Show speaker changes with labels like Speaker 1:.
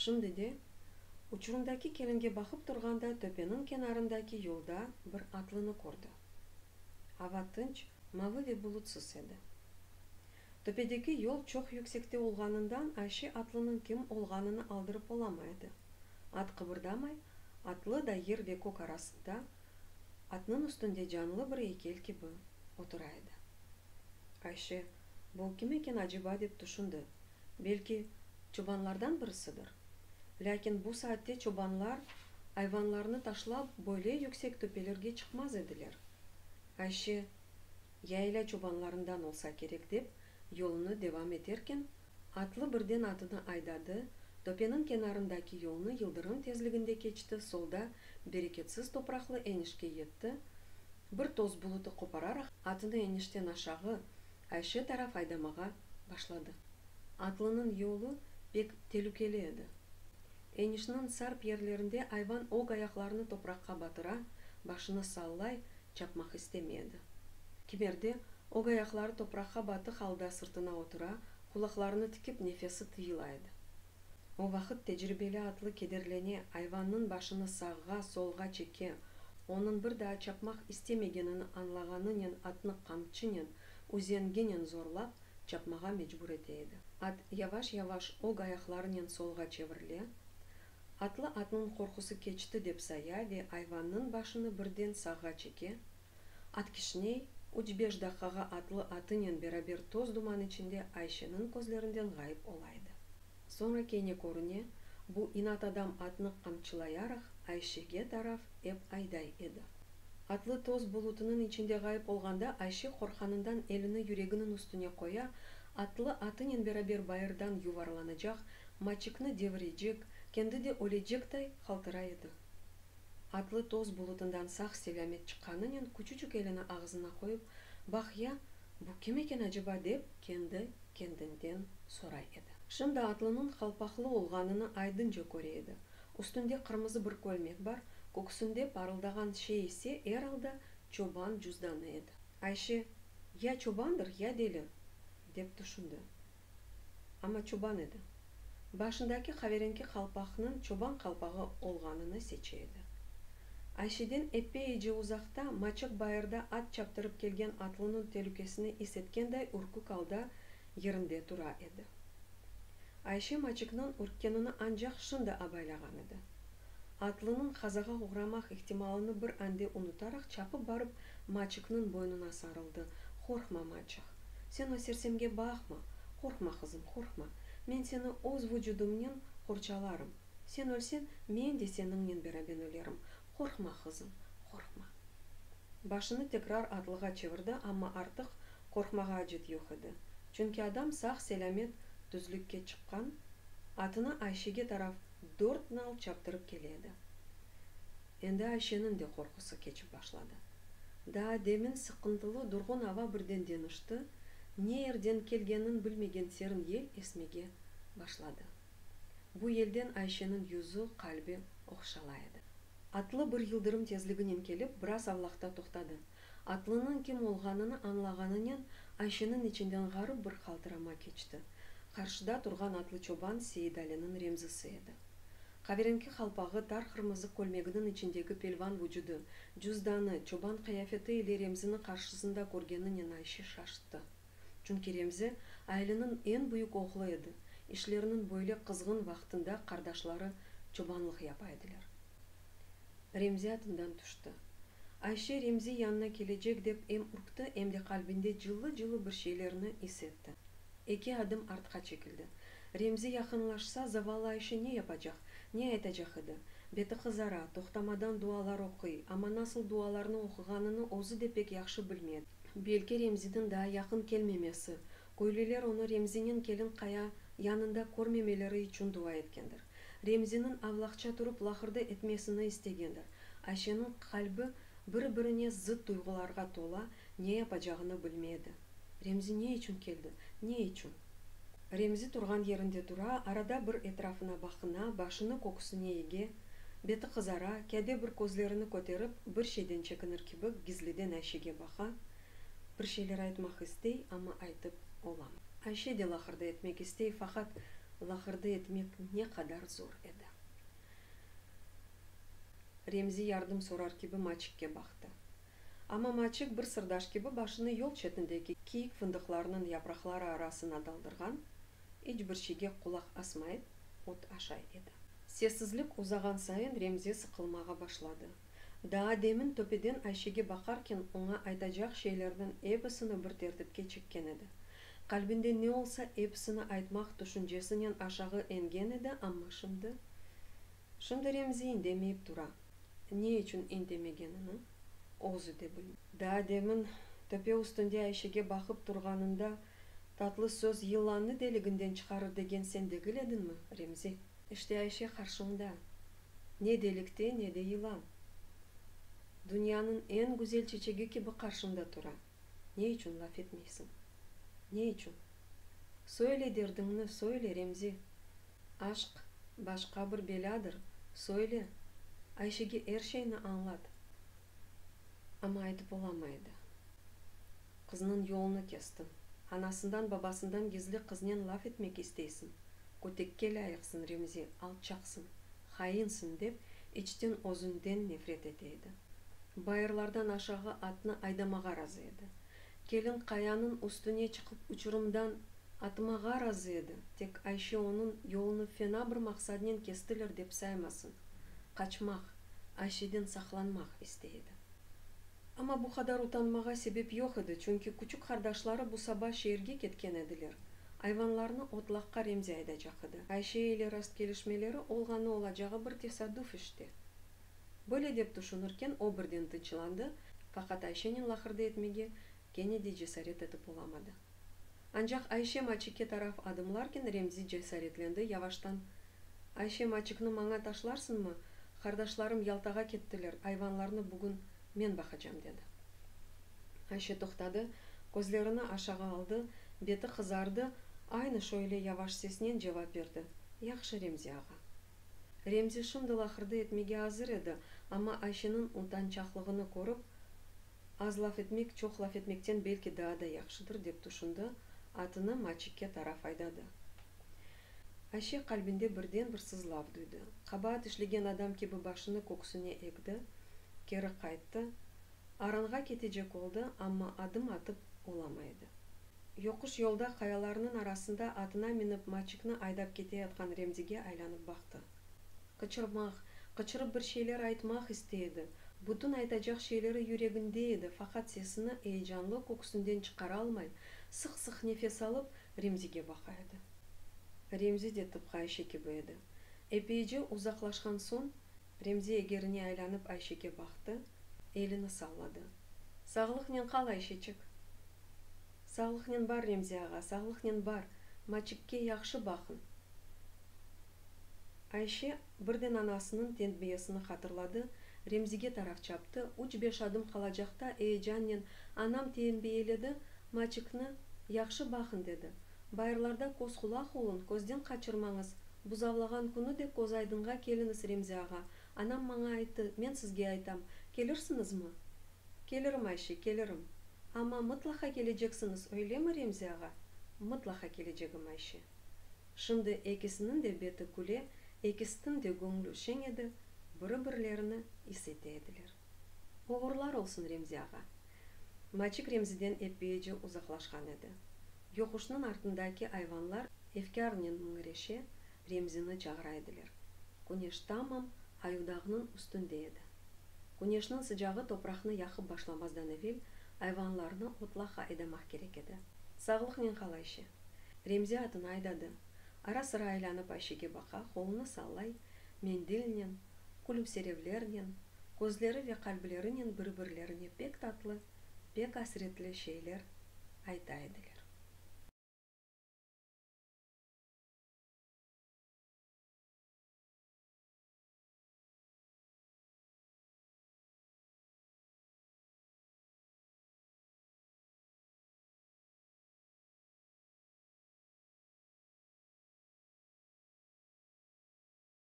Speaker 1: Şimdi de, uçurımdaki kelinge baqıp turğanda töpeniñ kenarındaki yolda bir atlını kördi. Ava tınç, mavı ve bulutsız edi. Töpedeki yol çoq yüksekte olğanından Ayşe atlınıñ kim olğanını aldırıp olamay edi. At qıbırdamay, atlı da yer ve kök arasında, atnıñ üstünde canlı bir eykel kibi otura edi. Ayşe, bu kim eken aceba dep tüşündi. Belki, çobanlardan birisidir? Lâkin bu saatte çobanlar ayvanlarnı taşlap böyle yüksek töpelerge çıqmaz ediler. Ayşe, Yaylâ çobanlarından olsa kerek dep, yolunı devam eterken, atlı birden atını aydadı, töpeniñ kenarındaki yolnı yıldırım tezliginde keçti, solda bereketsiz topraqlı enişke yetti, bir toz bulutı qopararaq atını enişten aşağı, Ayşe taraf aydamağa başladı. Atlınıñ yolu pek telükeli edi. Enişniñ sarp yerlerinde ayvan ög ayaqlarını topraqqa batıra, başını sallay, çapmaq istemey edi. Kimerde ög ayaqları topraqqa batıq alda sırtına otura, qulaqlarını tikip nefesi tıyıla edi. O vaqıt tecribeli atlı kederlene, ayvannıñ başını sağğa, solğa çeke, onıñ bir daa çapmaq istemegenini añlağanınen atnı qamçınen, üzenginen zorlap, çapmağa mecbur ete edi. At yavaş-yavaş ög ayaqlarınen solğa çevirile, atlı atnıñ qorqusı keçti dep saya ve ayvannıñ başını birden sağğa çeke, at kişney, üç-beş daqqağa atlı atınen beraber toz-duman içinde Ayşeniñ közlerinden ğayıp ola edi. Soñra kene körüne, bu inat adam atnı qamçılayaraq Ayşege taraf ep ayday edi. Atlı toz bulutınıñ içinde ğayıp olğanda Ayşe qorqqanından elini yüreginiñ üstüne qoya, atlı atınen beraber bayırdan yuvarlanacaq, maçikni devirecek, kendi de ölecekday qaltıray edi. Atlı toz bulutından sağ-selâmet çıqqanınen küçüçik elini ağzına qoyıp, Baq ya, bu kim eken aceba dep kendi kendinden soray edi. Şimdi atlınıñ qalpaqlı olğanını aydınca köre edi. Üstünde qırmızı bir kölmek bar, köksünde parıldağan şey ise er alda çoban cüzdanı edi. Ayşe, ya çobandır, ya deli, dep tüşündi. Amma çoban edi. Başındaki qaverenki qalpaqnıñ çoban qalpağı olğanını seçe edi. Ayşeden eppeyice uzaqta, maçıq bayırda at çaptırıp kelgen atlınıñ telükesini is etkenday ürkük alda yerinde tura edi. Ayşe maçıknıñ ürkkenini ancaq şimdi abaylağan edi. Atlınıñ qazağa oğramaq ihtimalını bir ande unutaraq çapıp barıp maçıknıñ boynuna sarıldı, Qorqma, maçıq. Sen o sersemge baqma. Qorqma, qızım, qorqma. Men seni öz vucudımnen qorçalarım. Sen ölseñ, men de seniñnen beraben ölerim. Qorqma, qızım, qorqma. Başını tekrar atlığa çevirdi, amma artıq qorqmağa acet yoq edi. Çünki adam sağ-selâmet tüzlükke çıqqan, atını Ayşege taraf dört nal çaptırıp kele edi. Endi Ayşeniñ de qorqusı keçip başladı. Daa demin sıqıntılı durğun ava birden deñişti, ne yerden kelgenin bilmegen serin yel esmege başladı. Bu yelden Ayşeniñ yüzü, qalbi ohşala edi. Atlı bir yıldırım tezliginen kelip, biraz avlaqta toqtadı. Atlınıñ kim olğanını añlağanınen Ayşeniñ içinden ğarip bir qaltırama keçti. Qarşıda turğan atlı çoban Seyidaliniñ Remzisi edi. Qaverenki qalpağı, tar qırmızı kölmeginiñ içindeki pelvan vucudı, cüzdanı, çoban qıyafeti ile Remzini qarşısında körgeninen Ayşe şaştı. Çünki Remzi aileniñ eñ büyük oğlu edi, işlerniñ böyle qızğın vaqtında qardaşları çobanlıq yapa ediler. Remzi atından tüşti. Ayşe Remzi yanına kelecek dep em ürkti, em de qalbinde cıllı-cıllı bir şeylerni is etti. Eki adım artqa çekildi. Remzi yaqınlaşsa, zavallı Ayşe ne yapacaq, ne aytacaq edi? Beti qızara, toqtamadan dualar oquy, amma nasıl dualarnı oquğanını özü de pek yahşı bilmey edi. Belki Remziniñ daa yaqın kelmemesi, köylüler onı Remzinen kelin qaya yanında körmemeleri içün dua etkendir. Remziniñ avlaqça turıp laqırdı etmesini istegendir. Ayşeniñ qalbi bir-birine zıt duyğularğa tola, ne yapacağını bilmedi. Remzi ne içün keldi? Ne içün? Remzi turğan yerinde tura, arada bir etrafına baqına, başını köküsine ege, beti qızara, kâde bir közlerini köterip, bir şeyden çekinir kibi gizliden Ayşege baqa, bir şeyler aytmaq istey, amma aytıp olamay. Ayşe de laqırdı etmek istey, faqat. Laqırdı etmek ne qadar zor edi. Remzi yardım sorar kibi Maçikke baqtı. Amma Maçik bir sırdaş kibi başını yol çetindeki kiyik fındıqlarnıñ yapraqları arasına daldırğan, iç bir şeyge qulaq asmayıp, ot aşay edi. Sessizlik uzağan sayın Remzi sıqılmağa başladı. Daa demin töpeden Ayşege baqarken oña aytacaq şeylerniñ episini bir tertipke çekken edi. Qalbinde ne olsa episini aytmaq tüşüncesinen aşağı engen edi, amma şimdi. Şimdi Remzi indemeyip tura. Ne içün indemegenini özü de bilmey. Daa demin töpe üstünde Ayşege baqıp turğanında tatlı söz yılannı deliginden çıqarır degen sen degil ediñmi, Remzi? İşte Ayşe qarşıñda. Ne delikte, ne de yılan. Dünyanıñ eñ güzel çeçegi kibi qarşıñda tura. Ne içün laf etmeysiñ? Ne içün? Söyle derdiñni, söyle, Remzi! Aşq, başqa bir belâdır, söyle, Ayşege er şeyni añlat. Amma aytıp olamay edi. Qıznıñ yolunı kestiñ. Anasından-babasından gizli qıznen laf etmek isteysiñ. Kötekke lâyıqsıñ, Remzi, alçaqsıñ, hainsiñ, dep, içten özünden nefret ete edi. Bayırlardan aşağı atnı aydamağa razı edi. Kelin qayanıñ üstüne çıqıp uçurımdan atmağa razı edi, tek Ayşe onıñ yolunı fena bir maqsadnen kestiler dep saymasın, qaçmaq, Ayşeden saqlanmaq istey edi. Amma bu qadar utanmağa sebep yoq edi, çünki küçük qardaşları bu saba şeerge ketken ediler, ayvanlarnı otlaqqa Remzi aydacaq edi. Ayşe ile rastkelişmeleri olğanı-olacağı bir tesadüf işte. Böyle dep tüşünirken o birden tınçlandı, faqat Ayşenen laqırdı etmege kene de cesaret etip olamadı. Ancaq Ayşe Maçikke taraf adımlarken Remzi cesaretlendi, yavaştan, Ayşe, Maçikni maña taşlarsıñmı? Qardaşlarım Yaltağa kettiler, ayvanlarnı bugün men baqacam, dedi. Ayşe toqtadı, közlerini aşağı aldı, beti qızardı, aynı şöyle yavaş sesnen cevap berdi, Yahşı, Remzi ağa. Remzi şimdi laqırdı etmege azır edi, amma Ayşeniñ utançaqlığını körip, az laf etmek çoq laf etmekten belki daa da yahşıdır, dep tüşündi, atını Maçikke taraf aydadı. Ayşe qalbinde birden bir sızlav duydı. Qabaat işlegen adam kibi başını köksüne egdi, keri qayttı, aranğa ketecek oldı, amma adım atıp olamay edi. Yoquş yolda qayalarnıñ arasında atına minip Maçikni aydap keteyatqan Remzige aylanıp baqtı. Qıçırmaq, qıçırıp bir şeyler aytmaq istey edi. Bütün aytacaq şeyleri yüreginde edi, faqat sesini eyecanlı köksünden çıqaralmay, sıq-sıq nefes alıp, Remzige baqa edi. Remzi de tıpqı Ayşe kibi edi. Epeyce uzaqlaşqan soñ, Remzi egerine aylanıp Ayşege baqtı, elini salladı. Sağlıqnen qal, Ayşeçik! Sağlıqnen bar, Remzi ağa, sağlıqnen bar, Maçikke yahşı baqıñ. Ayşe birden anasınıñ tenbiyesini hatırladı, Remzige taraf çaptı, üç-beş adım qalacaqta eyecannen, Anam tenbiyeledi, Maçikni yahşı baqıñ, dedi. Bayırlarda köz-qulaq oluñ, közden qaçırmañız, buzavlağan künü de közaydınğa keliñiz, Remzi ağa, anam maña ayttı, men sizge aytam, kelirsiñizmi? Kelirim, Ayşe, kelirim. Amma mıtlaqa keleceksiñiz, öylemi, Remzi ağa? Mıtlaqa kelecegim, Ayşe. Şimdi ekisiniñ de beti küle, ekisiniñ de göñlü şeñ edi, biri-birlerini is ete ediler. Oğurlar olsun, Remzi ağa. Maçik Remziden epeyce uzaqlaşqan edi. Yoquşnıñ artındaki ayvanlar efkârnen mıñreşe, Remzini çağıra ediler. Küneş tamam Ayudağnıñ üstünde edi. Küneşniñ sıcağı topraqnı yaqıp başlamazdan evel ayvanlarnı otlaqqa aydamaq kerek edi. Sağlıqnen qal, Ayşe. Remzi atını aydadı. Ara-sıra aylanıp Ayşege baqa, qolunı sallay, mendilnen, külümserevlernen, közleri ve qalblerinen bir-birlerine pek tatlı, pek asretli şeyler ayta ediler.